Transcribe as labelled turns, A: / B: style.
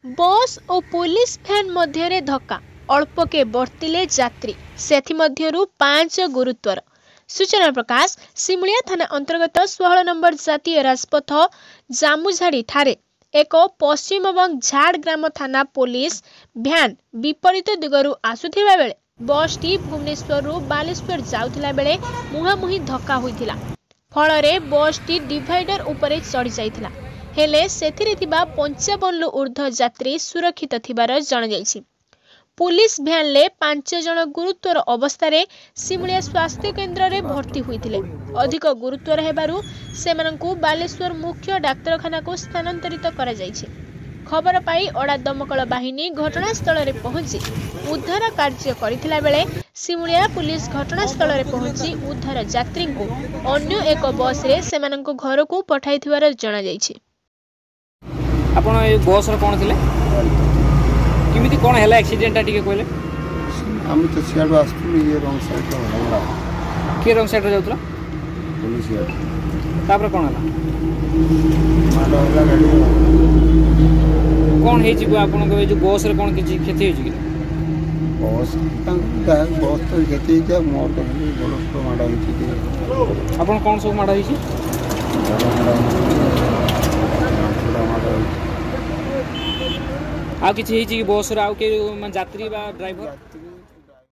A: Bus ଓ police van ମଧ୍ୟରେ ଧକ୍କା, ଅଳ୍ପକେ ବର୍ତ୍ତିଲେ ଯାତ୍ରୀ, ସେଥିମଧ୍ୟରୁ 5 ଗୁରୁତର। ସୂଚନା ପ୍ରକାଶ, ସିମୁଳିଆ ଥାନା ଅନ୍ତର୍ଗତ 16 ନମ୍ବର ଜାତୀୟ ରାଜପଥ ଜାମୁଝାଡ଼ି ଠାରେ ଏକ ପଶ୍ଚିମବଙ୍ଗ ଝାଡ଼ଗ୍ରାମ ଥାନା ପୋଲିସ ଭ୍ୟାନ୍ ବିପରୀତ ଦିଗରୁ ଆସୁଥିବା ବେଳେ ବସ୍ଟି ଭୁବନେଶ୍ୱରରୁ ବାଲେଶ୍ୱର ଯାଉଥିଲା ବେଳେ ମୁହାଁମୁହିଁ ଧକ୍କା ହୋଇଥିଲା। ଫଳରେ ବସ୍ଟି ଡିଭାଇଡର ଉପରେ ଚଢ଼ି ଯାଇଥିଲା। ହେଲେ ସେଥିରେ ଥିବା 55ରୁ ଉର୍ଦ୍ଧ୍ୱ ଯାତ୍ରୀ ସୁରକ୍ଷିତ ଥିବାର ଜଣାଯାଇଛି। ପୁଲିସ ଭ୍ୟାନ୍ରେ 5 ଜଣ ଗୁରୁତର ଅବସ୍ଥାରେ ସିମୁଳିଆ ସ୍ୱାସ୍ଥ୍ୟକେନ୍ଦ୍ରରେ ଭର୍ତ୍ତି ହୋଇଥିଲେ। ଅଧିକ ଗୁରୁତର ହେବାରୁ ସେମାନଙ୍କୁ ବାଲେଶ୍ୱର ମୁଖ୍ୟ ଡାକ୍ତରଖାନାକୁ ସ୍ଥାନାନ୍ତରିତ କରାଯାଇଛି। ଖବର ପାଇ ଅଡ଼ା ଦମକଳ ବାହିନୀ ଘଟଣାସ୍ଥଳରେ ପହଞ୍ଚି ଉଦ୍ଧାର କାର୍ଯ୍ୟ କରିଥିଲା ବେଳେ ସିମୁଳିଆ ପୁଲିସ ଘଟଣାସ୍ଥଳରେ ପହଞ୍ଚି ଉଦ୍ଧାର ଯାତ୍ରୀଙ୍କୁ ଅନ୍ୟ ଏକ ବସ୍ରେ ସେମାନଙ୍କ ଘରକୁ ପଠାଇଥିବାର ଜଣାଯାଇଛି।
B: ଆପଣ ଏ ବସ୍ର କ'ଣ ଥିଲେ, କେମିତି କ'ଣ ହେଲା ଆକ୍ସିଡେଣ୍ଟଟା ଟିକେ କହିଲେ?
C: ଆମେ ତ ସିଆଡ଼ୁ ଆସୁଥିଲୁ, ଇଏ ରଙ୍ଗ ସାଇଡ଼୍ର ହେଲା।
B: କିଏ ରଙ୍ଗ ସାଇଡ଼୍ରେ ଯାଉଥିଲା?
C: ପୋଲିସ ଗାଡ଼ି।
B: ତାପରେ କ'ଣ ହେଲା?
C: ମାଡ଼ ହେଲା ଗାଡ଼ି।
B: କ'ଣ ହେଇଛି ଆପଣଙ୍କ ଏ ଯେଉଁ ବସ୍ରେ, କ'ଣ କିଛି କ୍ଷତି ହେଇଛି କି?
C: ବସ୍ ତାଙ୍କ ଯାହା ବସ୍ ତ କ୍ଷତି ହେଇଛି, ଆଉ ମୋର ତ ଖାଲି ଗୋଡ଼ ଫୋଡ଼ ମାଡ଼ ହେଇଛି ଟିକେ।
B: ଆପଣ କ'ଣ ସବୁ ମାଡ଼ ହେଇଛି?
C: ଗୋଡ଼ ମାଡ଼ ହେଇଛି, ଆଣ୍ଠୁଟା ମାଡ଼ ହେଇଛି।
B: ଆଉ କିଛି ହେଇଛି କି ବସ୍ରେ? ଆଉ କେହି ମାନେ ଯାତ୍ରୀ ବା ଡ୍ରାଇଭର?
C: ଯାତ୍ରୀ